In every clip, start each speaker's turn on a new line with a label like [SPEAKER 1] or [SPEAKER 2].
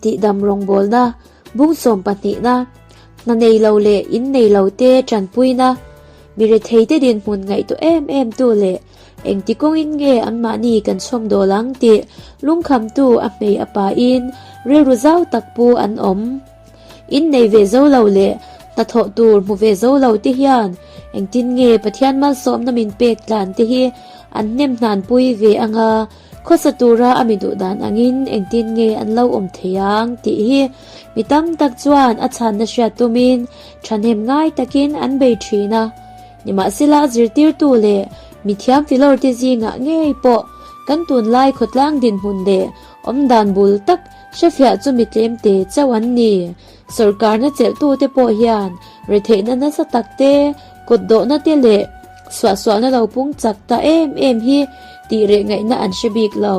[SPEAKER 1] Tihdam rawngbawlna, bung sawmpahnihna, hna nei lo leh in nei lo te tanpuina, mi retheite dinhmun ngaihtuah em em tu leh engti kawngin nge anmahni kan chhawmdawl ang tih lungkhamtu a hmei a pain rilru zau tak pu an awm. In nei ve zo lo leh hnathawh tur hmu ve zo lo te hian engtin nge Pathian malsawmna min pek tlan te hi an hnem hnanpui ve anga Khawsa tura a mi duh dan angin engtin nge an lo awm thei ang tih hi mi tam tak chuan a chhanna hriat tumin thahnem ngai takin an bei thin a. Nimahsela zirtirtu leh mi thiam filawr te zingah ngei pawh kan tunlai khawtlang dinhmun leh awmdan bul tak hrefiah chu mi tlemte chauh an ni. Sawrkarna chelhtute pawh hian retheihna nasa tak te, kutdawhna te leh suahsuahna lo pung chak ta em em hi tih reh ngaihna an hre bik lo.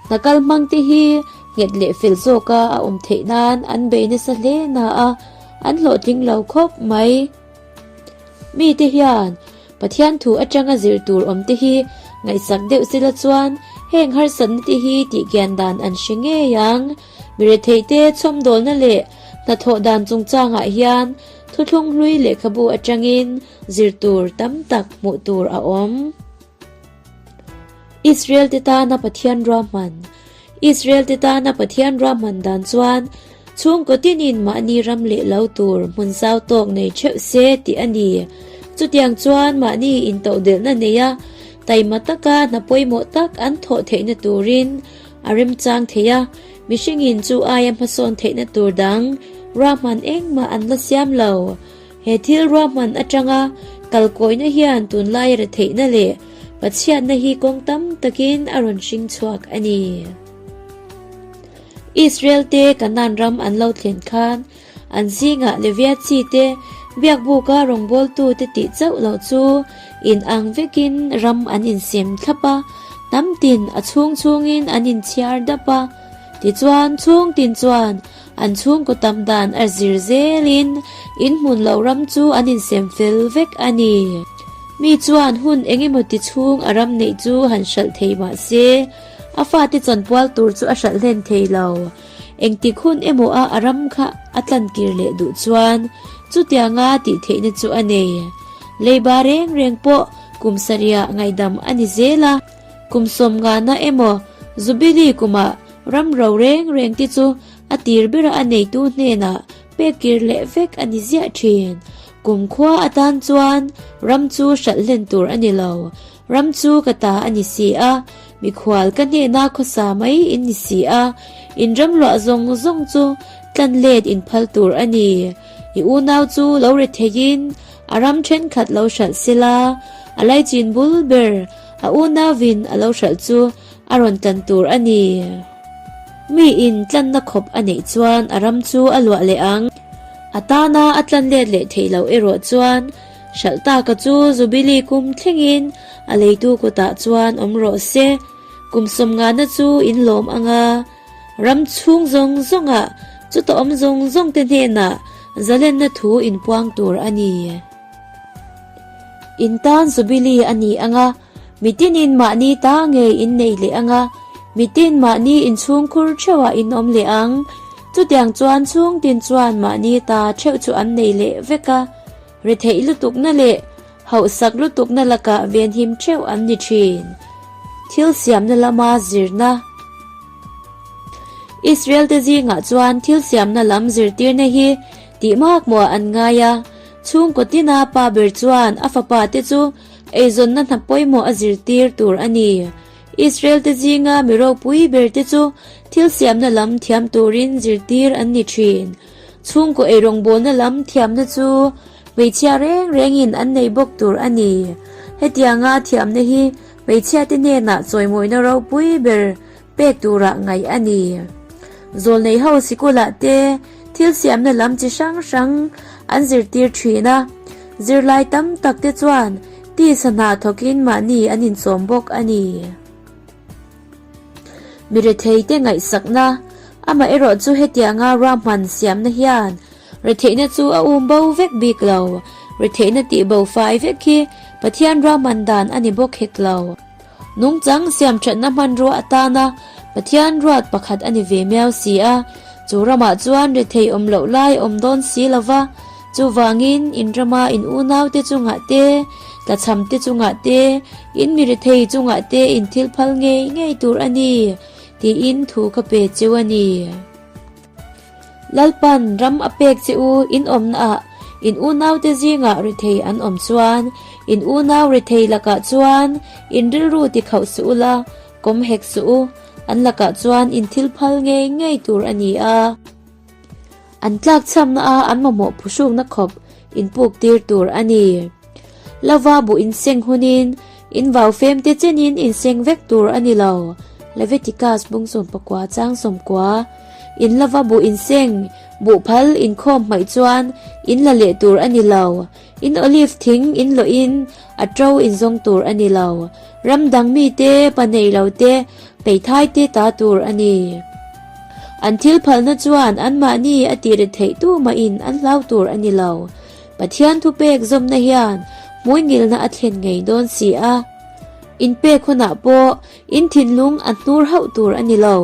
[SPEAKER 1] Hna kal hmang te hi nghet leh fel zawka a awm theih nan an bei nasa hle na a, an hlawhtling lo khawp mai. Mite hian Pathian thu atanga zir tur awm te hi ngaihsak deuh sela chuan heng harsatna te hi tihkian dan an hre ngei ang. Mi retheite chhawmdawlna leh hnathawh dan chungchangah hian thuthlung hlui lehkhabu atangin zir tur tam tak hmuh tur a awm. Israel te tana Pathian ruahman Israel te tana Pathian ruahman dan chuan chhungkaw tinin mahni ram leh lo tur hmun zau tawk nei theuh se tih a ni. Chutiang chuan mahni intohdelhna neia taima taka hna pawimawh tak an thawh theihna turin a remchang thei a, mihringin chu aia hmasawn theihna tur dang ruahman engmah an la siam lo. He thil ruahman atanga kalkawina hian tunlai retheihna leh pachhiatna hi kawng tam takin a rawn hring chhuak a ni. Israel te Kanaan ram an lo thlen khan an zingah Levia chi te biakbuka rawngbawltu te tih chauh loh chu in ang vekin ram an insem thlap a, hnam tin a chhung chhungin an inchhiar dap a. Tichuan chhung tin chuan An chhungkaw tam dan a zir zelin in hmun lo ram chu an insem fel vek a ni. Mi chuan hun eng emaw ti chhung a ram neih chu han hralh thei mah se, a fate chanpual tur chu a hralh hlen thei lo. Engtik hun emaw a a ram kha a tlankir leh duh chuan chutianga tih theihna chu a nei. Leiba reng reng pawh kum sarihah ngaihdam a ni zel a, kum sawmngana emaw Jubilee kumah Ram ro reng reng te chu a tir bera a neitu hnenah pek kir leh vek a ni ziah thin. Kumkhua atan chuan ram chu hralh hlen tur a ni lo. Ram chu ka ta a ni si a, mikhual ka hnena khawsa mai in ni si a, in ram luah zawng zawng chu tlan let in phal tur a ni. I unau chu lo re theiin a ram thenkhat lo hralh sela, a laichin bul ber a unauin a lo hralh chu A rawn tlan tur a ni. Mi in tlanna khawp a neih chuan a ram chu a luah leh ang. A tana a tlan let leh theih loh erawh chuan hralh taka chu Jubilee kum thlengin a leitu kutah chuan awm rawh se. Kum sawmngana chu in lawm ang a, ram chhung zawng zawngah chuta awm zawng zawng te hnenah zalenna thu in puang tur a ni. In tan Jubilee a ni ang a. Mitinin mahni ta ngei in nei leh ang a, mitin mahni inchhungkhur theuhah in awm leh ang. Chutiang chuan chhungtin chuan mahni ta theuh chu an nei leh vek a, retheih lutukna leh hauhsak lutukna lakah venhim theuh an ni thin. Thil siamna lama zirna Israel te zingah chuan thil siamna lam zirtirna hi tihmakmawh an ngai a, chhungkaw tina pa ber chuan a fapa te chu Eizawnna hna pawimawh a zirtir tur a ni. Israel te zinga mi ropui ber te chu thil siamna lam thiam turin zirtir an ni thin. Chhungkaw eirawngbawlna lam thiamna chu hmeichhia reng rengin an nei bawk tur a ni. Hetianga thiamna hi hmeichhia te hnenah chawimawina ropui ber pek turah ngaih a ni. Zawlnei ho sikulah te thil siamna lam chi hrang hrang an zirtir thin a, zirlai tam tak te chuan tisa hna thawkin mahni an inchawm bawk a ni. Mi rethei te ngaihsakna, amaherawh chu hetianga ruahman siamna hian retheihna chu a um bo vek bik lo, retheihna tih bo fai vek hi Pathian ruahman dan a ni bawk hek lo. Nungchang siamthatna hmanrua atana Pathian ruat pakhat a ni ve miau si a. Chu ramah chuan rethei awm loh lai awm dawn si lo va, chuvangin in rama in unaute chungah te, tlachhamte chungah te, in mi rethei chungah te in thil phal ngei ngei tur a ni, tiin thu ka pe cheu a ni. Lalpan ram a pek che u in awmnaah in unaute zingah rethei an awm chuan, in unau rethei lakah chuan in rilru ti khauh suh ula, kawm hek suh u, an lakah chuan in thil phal ngei ngei tur a ni a. An tlakchhamna a an mamawh phuhrukna khawp in puk tir tur a ni. Lova buh in seng hunin in vau fem te chenin in seng vek tur a ni lo. Leviticus bung 19 chang 90 In lova buh in seng, buh phal in khawm hmaih chuan in la leh tur a ni lo. In olive thing in lawhin a to in zawng tur a ni lo. Ram dang mite, pa nei lo te, hmeithai te ta tur a ni. An thil phalna chuan anmahni a tih rit theih tu mahin an hlau tur a ni lo. Pathian thupek zawmna hian hmuingilna a thlen ngei dawn si a. Inpek hunah pawh in thinlung a hnur hauh tur a ni lo.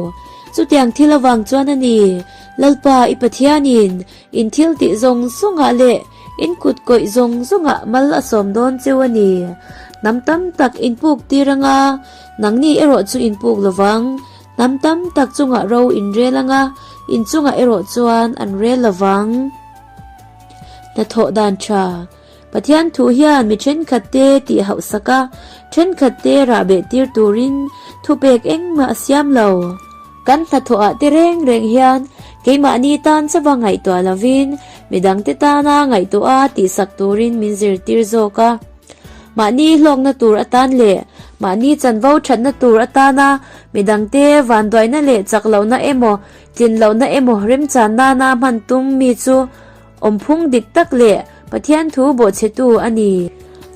[SPEAKER 1] Chutiang thil avang chuan a ni, Lalpa i Pathianin in thil tih zawng zawngah leh in kut kawih zawng zawngah mal a sawm dawn cheu a ni. Hnam tam tak in puk tir anga, nangni erawh chu in puk lovang. Hnam tam tak chungah ro in rel anga, in chungah erawh chuan an rel lovang. Hnathawh dan tha. Pathian thu hian mi thenkhat te tih hauhsak a, thenkhat te rahbeh tir turin thupek engmah a siam lo. Kan hnathawh ah te reng reng hian keimahni tan chauha ngaihtuah lovin midangte tana ngaihtuah a tihsak turin min zirtir zawk a. Mahni hlawkna tur atan leh mahni chanvo thatna tur atana midangte vanduaina leh chak lohna emaw tlin lohna emaw remchan nana hman tum mi chu awmphung dik tak leh Pathian thu bawhchhetu a ni.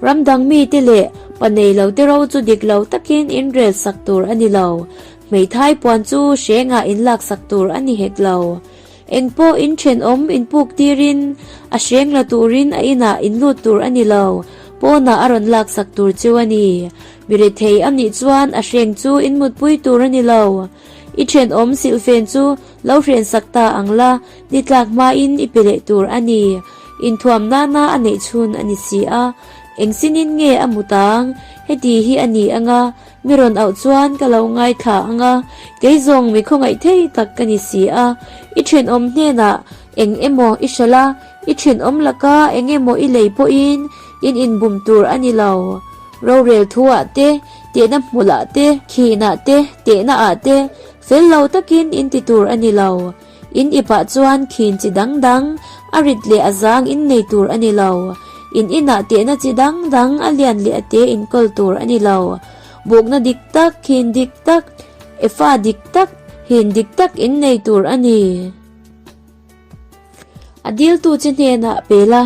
[SPEAKER 1] Ram dang mite leh pa nei lo te ro chu dik lo takin in rel sak tur a ni lo. Hmeithai puan chu hrengah in lak sak tur a ni hek lo. Eng pawh in thenawm in puk tirin a hreng la turin a inah in lut tur a ni lo, pawnah a rawn lak sak tur chu a ni. Mi rethei a nih chuan a hreng chu in mutpui tur a ni lo. I thenawm silhfen chu lo hren sak ta ang la, ni tlak hmain i pe leh tur a ni. Inthuam nana a neih chhun a ni si a, eng sinin nge a mut ang? Heti hi a ni anga, mi rawn auh chuan ka lo ngaithla anga, kei zawng mi khawngaih thei tak ka ni si a. I thenawm hnenah eng emaw i hralh a, i thenawm laka eng emaw i lei pawhin in inbum tur a ni lo. Rorel thuah te, tehna hmulah te, khinah te, tehna ah te, fel lo takin in ti tur a ni lo. In ipah chuan khin chi dang dang, a rit leh a zang in nei tur a ni lo. In inah tehna chi dang dang, a lian leh a te in kawl tur a ni lo. Bukna dik tak, khin dik tak, efa dik tak, hin dik tak in nei tur a ni. A diltu che hnenah pe la,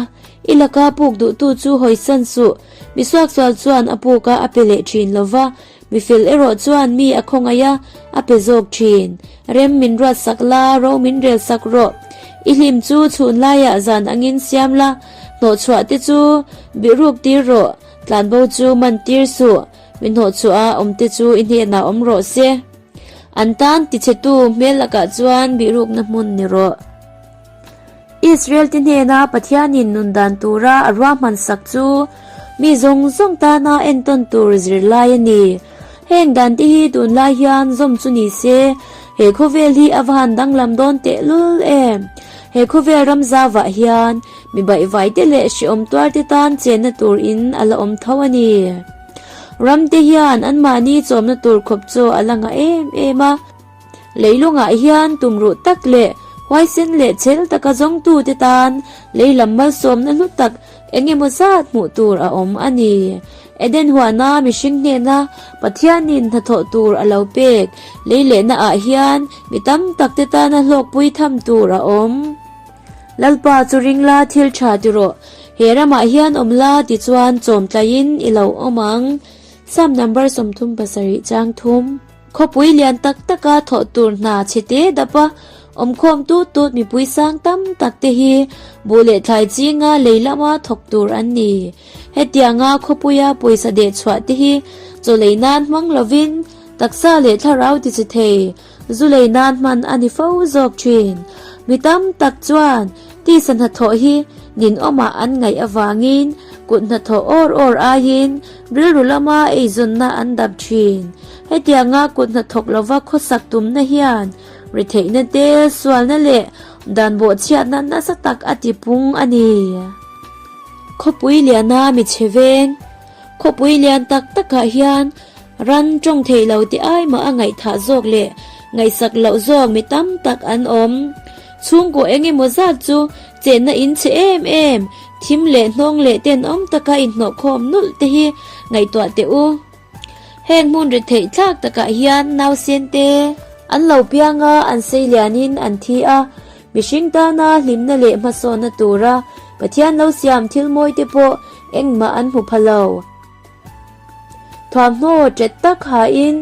[SPEAKER 1] i laka puk duhtu chu hawisan suh. Mi suaksual chuan a puk a, a pe leh thin lo va, mi fel erawh chuan mi a khawngaih a, a pe zawk thin. Rem min ruat sak la, ro min rel sak rawh. I hlim chu chhun laiah zan angin siam la, hnawhchhuah te chu bihruk tir rawh, tlanbo chu man tir suh, mi hnawhchhuah a awm te chu i hnenah awm rawh se. An tan tichhetu hmel lakah chuan bihrukna hmun ni rawh. Israel te hnena Pathianin nun dan tura a ruahman sak chu mi zawng zawng tana entawn tur zirlai a ni. Heng dan te hi tunlai hian zawm chu ni se, he khawvel hi a va han danglam dawn tehlul em! He khawvel ram zavah hian mi baihvai te leh hreawm tuar te tan chenna tur in a la awm tho a ni. Ramte hian anmahni chawmna tur khawp chaw a la ngah em em a. Leilungah hian tumruh tak leh huaisen leh chhel taka zawngtute tan lei lam malsawmna hlu tak eng emaw zat hmuh tur a awm a ni. Eden huana mihring hnena Pathianin hnathawh tur a lo pek lei lehnaah hian mi tam takte tana hlawkpui tham tur a awm. Lalpa chu ring la thil tha ti rawh, he ramah hian awm la tichuan chawm tlaiin i lo awm ang. Psalm number 37 chang thum. Khawpui lian tak taka thawh tur hna chhe te dap a, awmkhawm tut tut mipui sang tam tak te hi buh leh thlai chinga lei lama thawk tur an ni. Hetianga khawpuia pawisa deh chhuah te hi chaw lei nan hmang lovin taksa leh thlarau ti che thei. zu lei nan hman a ni fo zawk thin. Mi tam tak chuan tisa hnathawh hi ninawmah an ngaih avangin kut hnathawh awr awr aiin rilru lama eizawnna an dap thin. Hetianga kut hnathawk lova khawsak tumna hian Retheihna te, sualna leh dan bawhchhiatna nasa tak a ti pung a ni. Khawpui liana mi chhe veng, Khawpui lian tak takah hian ran tawng theih lo te ai mah a ngaihthah zawk leh ngaihsak loh zawk mi tam tak an awm. Chhungkaw eng emaw zat chu chenna in chhe em em, thim leh hnawng leh tenawm taka inhnawhkhawm nulh te hi ngaihtuah teh u. Heng hmun ri theih thlak takah hian nausen te an lo piang a, an sei lianin an thi a, mihring tana hlimna leh hmasawnna tura Pathian lo siam thil mawi te pawh engmah an hmu pha lo. Thuamhnaw ṭet tak hain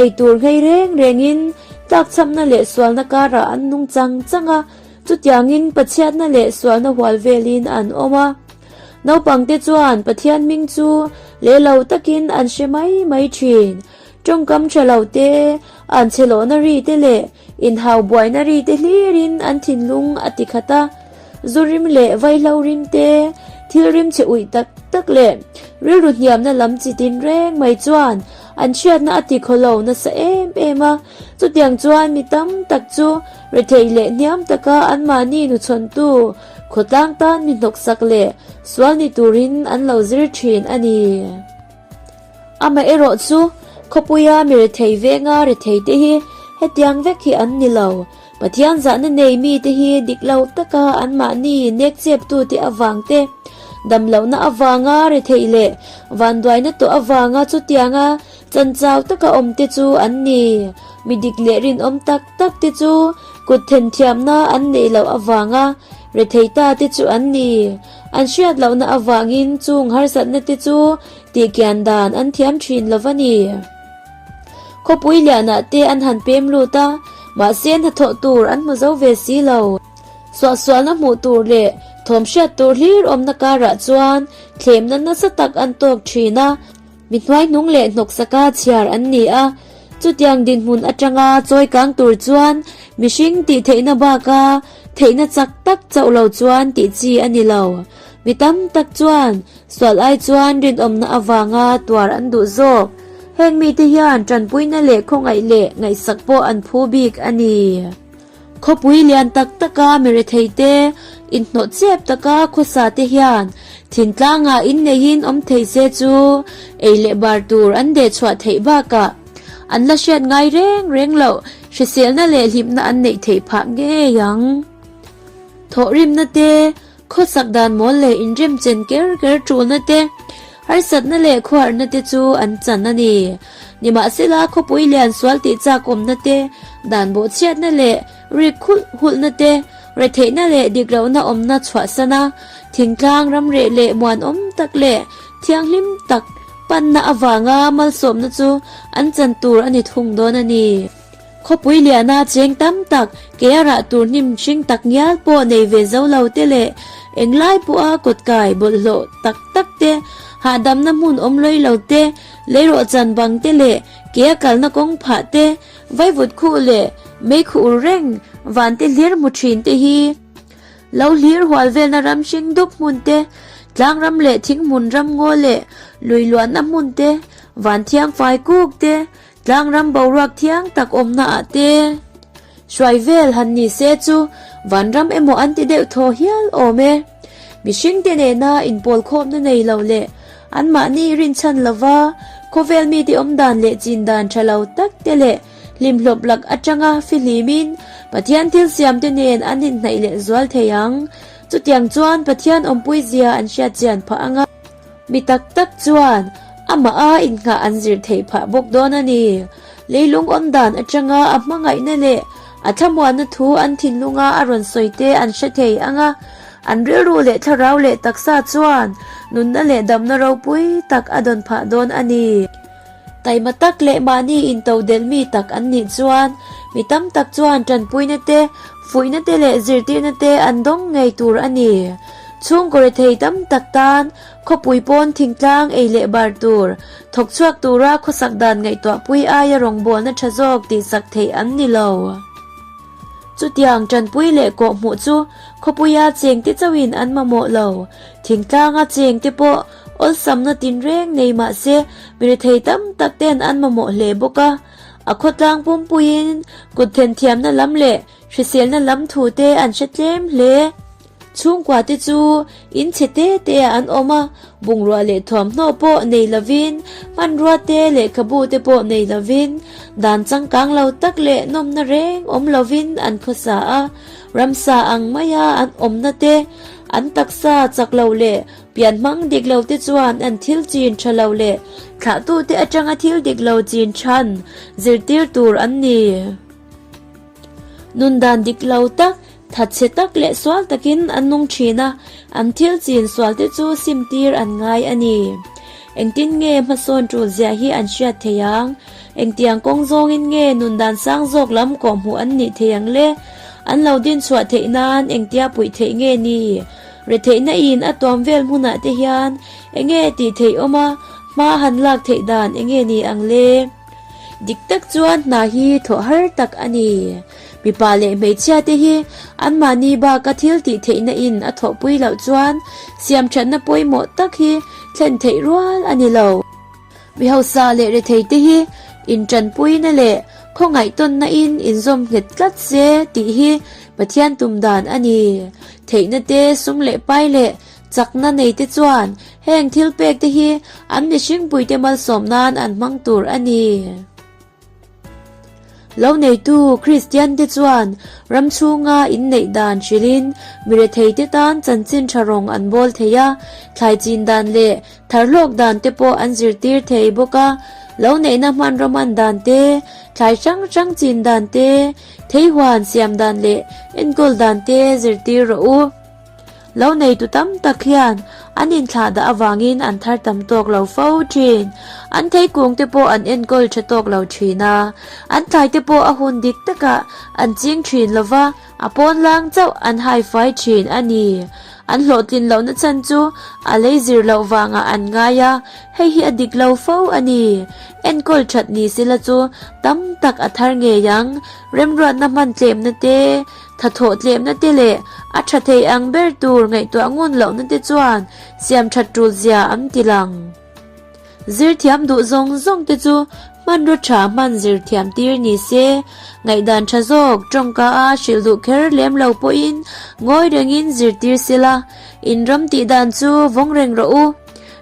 [SPEAKER 1] eitur nghei reng rengin tlakchhamna leh sualna karah an nung chang chang a, chutiangin Pathianna leh sualna hual velin an awm a. Naupangte chuan Pathian hming chu leh lo takin an hre mai mai thin. Tawngkam tha lo te, an chhe lawhna ri te leh inhau buaina ri te hlirin an thinlung a ti khat a. Zu rim leh vaihlo rim te, thil rim chhe uih tak tak leh rilru hniamna lam chi tin reng mai chuan an hriatna a ti khaw lo nasa em em a. Chutiang chuan mi tam tak chu rethei leh hniam taka anmahni nuchhawntu Khawtlang tan mi hnawksak leh sual ni turin an lo zir thin a ni. Amaherawh chu khawpuia mi rethei venga rethei te hi hetiang vek hi an ni lo. Pathian zahna nei mite hi dik lo taka anmahni nek cheptute avang te, damlohna avanga retheih leh vanduaina tawh avanga chutianga chanchau taka awmte chu an ni. Mi dik leh rinawm tak tak te chu kut thenthiamna an neih loh avanga rethei ta te chu an ni. An hriat lohna avangin chung harsatna te chu tihkian dan an thiam thin lo va ni. Khawpui lianah te an han pem lut a, mahse hnathawh tur an hmu zo ve si lo. Suahsualna hmuh tur leh thawm hriat tur hlir awmna karah chuan thlemna nasa tak an tawk thin a. Mi hnuaihnung leh hnawksaka chhiar an ni a, chutiang dinhmun atanga chawi kang tur chuan mihring tih theihna baka theihna chak tak chauh lo chuan tih chi a ni lo. Mi tam tak chuan sual ai chuan rinawmna avanga tuar an duh zawk. Heng mite hian tanpuina leh khawngaih leh ngaihsak pawh an phu bik a ni. Khawpui lian tak taka mi rethei te, inhnawh chep taka khawsa te hian thingtlangah inneihin awm thei se chu ei leh bar tur an deh chhuah theih bakah an la hriat ngai reng reng loh hriselna leh hlimna an neih theih phah ngei ang. Thawhrimna te, Khawsak dan mawl leh inremchen ker ker tulna te, harsatna leh khuarhna te chu an chan a ni. Nimahsela khawpui lian sual tih chak awmna te, dan bawhchhiatna leh rik khulh hulhna te, retheihna leh diklohna awmna chhuahsana thingtlang ramreh leh muanawm tak leh thianghlim tak panna avanga malsawmna chu an chan tur a ni thung dawn a ni. Khawpui liana cheng tam tak, kea rah tur hnim hring tak ngial pawh nei ve zo lo te leh englai pawha kawtkai bawlhhlawh tak tak te, hahdamna hmun awm lawih lo te, leirawhchan bang te leh kea kalna kawng phah te, vaivut khuh leh meikhuh ur reng van te hlir hmu thin te hi lo hlir hual velna ram hring dup hmun te, tlang ram leh thing hmun ram ngaw leh lui luanna hmun te, van thiang fai kuk te, Tlangram boruak thiang tak awmna ah te hruai vel han ni se chu vanram emaw an ti deuh thaw hial awm e. Mihring te nena inpawl khawmna nei lo leh anmahni rinchhan lova khawvel mite awmdan leh chin dan tha lo tak te leh hlimhlawp lak atanga fihlimin Pathian thil siam te nen an inhnaih leh zual thei ang. Chutiang chuan Pathian awmpui zia an hriatchian phah anga. Mi tak tak chuan amah a innghah an zir theih phah bawk dawn a ni. Leilung awm dan atanga a hmangaihna leh a thlamuanna thu an thinlunga a rawn sawi te an hre thei ang a, an rilru leh thlarau leh taksa chuan nunna leh damna ropui tak a dawn phah dawn a ni. Taima tak leh mahni intodelh mi tak an nih chuan mi tam tak chuan tanpuina te, fuihna te leh zirtirna te an dawng ngei tur a ni. Chhungkaw rethei tam tak tan khawpui pawn thingtlang ei leh bar tur, thawk chhuak tura khawsak dan ngaihtuahpui aia rawngbawlna tha zawk tihsak theih an ni lo. Chutiang tanpui leh kawhhmuh chu khawpuia chengte chauhin an mamawh lo. Thingtlanga chengte pawh awlsamna tinreng nei mah se mi rethei tam tak ten an mamawh hle bawk a. A khawtlang pumpuiin kut thenthiamna lam leh hriselna lam thute an hre tlem hle. Chhungkua te chu in chhe te te ah an awm a, bungrua leh thuamhnaw pawh nei lovin, hmanrua te lehkhabu te pawh nei lovin, dan changkang lo tak leh nawmna reng awm lovin an khawsa a, ramsa ang maia an awmna te, an taksa chak lo leh pian hmang dik lo te chuan an thil chin tha lo leh thlahtute atanga thil dik lo chin than zirtir tur an ni. Nun dan dik lo tak, thatchhe tak leh sual takin an nung thin a, an thil chin sual te chu simtir an ngai a ni. Engtin nge hmasawn tul zia hi an hriat thei ang? Engtiang kawng zawngin nge nun dan sang zawk lam kawhhmuh an nih thei ang le? An lo din chhuah theih nan engtia puih theih nge ni? Retheihna in a tuam vel hmunah te hian enge tih theih awm a, hma han lak theih dan enge ni ang le? Dik tak chuan hna hi thawh har tak a ni. Mipa leh hmeichhia te hi anmahni baka thil tih theihna in a thawhpui loh chuan siam thatna pawimawh tak hi thlen theih rual a ni lo. Mi hausa leh rethei te hi intanpuina leh khawngaihtawnna in inzawm nghet tlat se tih hi Pathian tum dan a ni. Theihna te sum leh pai leh Chakna neite chuan heng thil pek te hi an mihringpuite malsawm nan an hmang tur a ni. Lo neitu Kristian te chuan ram chhunga inneih dan hrilhin mi retheite tan chanchin tha rawng an bawl thei a, thlai chin dan leh tharhlawk dan te pawh an zirtir thei bawk a. Lo neihna hmanraw hman dan te, thlai hrang hrang chin dan te, theihuan siam dan leh enkawl dan te zirtir rawh u. Lo neitu tam tak hian an inthlahdah avangin an thar tam tawk lo fo thin. An theikung te pawh an enkawl tha tawk lo thin a, an thlai te pawh a hun dik takah an ching thin lo va, a pawn lang chauh an hai fai thin a ni. An hlawhtlin lohna chhan chu a lei zir loh vangah an ngai a, hei hi a dik lo fo a ni. Enkawl that ni sila chu tam tak a thar ngei ang, remruatna hman tlemna te, Thathawh tlemna te leh a tha thei ang ber tur ngaihtuah ngun lohna te chuan siam that tul zia an ti lang. Zirthiam duh zawng zawng te chu hmanraw tha hman zirthiam tir ni se, ngaihdan tha zawk tawngka a hrilh duh kher lem lo pawhin ngawi rengin zirtir sela, in ram tih dan chu vawng reng rawh u.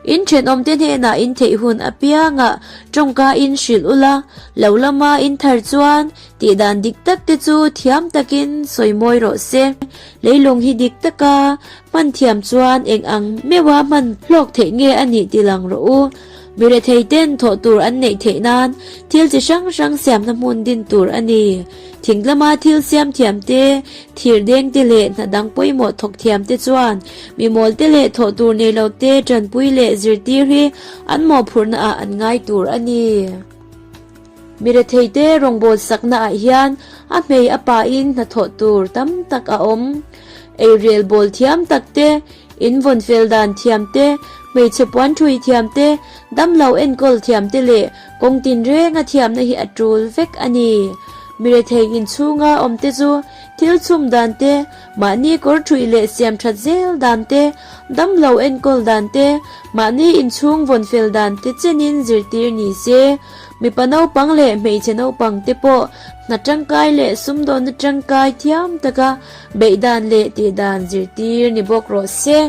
[SPEAKER 1] In thenawmte hnenah in theih hun apiangah tawngka in hrilh ula, lo lama in thar chuan Tih dan dik tak te chu thiam takin sawi mawi rawh se. Leilung hi dik taka hman thiam chuan eng ang meuha hman hlawk theih nge a nih ti lang rawh u. Mi rethei ten thawh tur an neih theih nan thil chi hrang hrang siamna hmun din tur a ni. Thing lama thil siam thiam te, thir deng te leh hna dang pawimawh thawk thiam te chuan mi mawl te leh thawh tur nei lo te tanpui leh zirtir hi an mawhphurhna ah an ngai tur a ni. Mi retheite rawngbâwl saknaah hian a hmei a pain hnathawh tur tam tak a awm. Eirel bawl thiam tak te, in vawn fel dan thiam te, hmeichhe puan ṭhui thiam te, damlo enkawl thiam te leh kawng tinrenga thiamna hi a ṭul vek a ni. Mi rethei inchhunga awmte chu thil chhum dan te, Mahni kawr ṭhuih leh siam ṭhat zel dan te, damlo enkawl dan te, mahni inchhung vawn fel dan te chenin zirtir ni se. Mipa naupang leh hmeichhe naupang te pawh hna ṭangkai leh sumdawnna ṭangkai thiam taka beih dan leh tih dan zirtir ni bawk rawh se.